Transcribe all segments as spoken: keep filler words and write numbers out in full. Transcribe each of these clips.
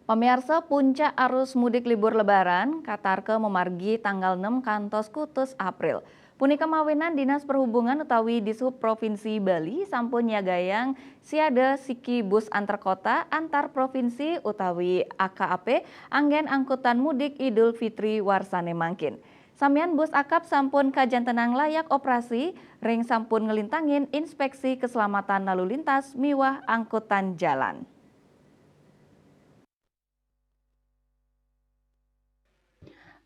Pamiarsa, puncak arus mudik libur Lebaran katarka mamargi tanggal enam kantos kutus April. Punika mawinan Dinas Perhubungan utawi Dishub Provinsi Bali sampun nyagayang siada siki bus antar kota, antar provinsi utawi A K A P anggen angkutan mudik Idul Fitri warsane mangkin. Samian bus akap sampun kajantenang layak operasi, ring sampun nglintangin inspeksi keselamatan lalu lintas miwah angkutan jalan.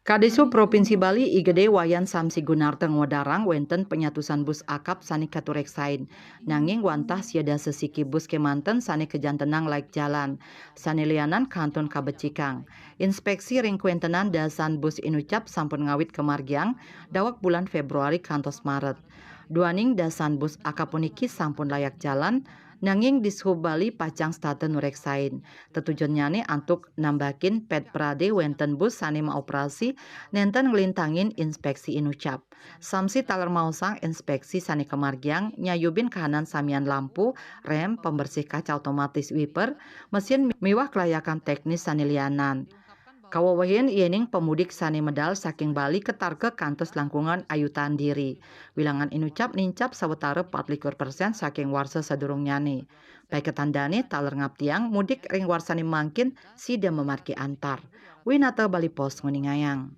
Kadishub Provinsi Bali I Gede Wayan Samsi Gunarta ngwedarang wenten penyatusan bus akap sane katureksain. Nanging wantah siada sesiki bus kemanten sane kajantenang laik jalan. Sane lianan kantun kabecikang. Inspeksi ring kwentenan dasan bus inucap sampun ngawit kamargiang daweg bulan Februari kantos Maret. Duaning dasan bus akap puniki sampun layak jalan, nanging Dishub Bali pacang setata nureksain. Tetujonnyane antuk nambakin ped prade wenten bus sane maoperasi nenten nglintangin inspeksi inucap. Samsi taler maosang inspeksi sane kamargiang nyayubin kahanan samian lampu, rem, pembersih kaca otomatis wiper, mesin miwah kelayakan teknis sane lianan. Kawewehin yening pemudik sane medal saking Bali ketarka kantos langkungan ayutan diri. Wilangan inucap nincap sawetara patlikur persen saking warsa sadurungnyane. Paiketan dane taler ngaptiang mudik ring warsane mangkin sida mamargi antar. Winata Bali Post nguningayang.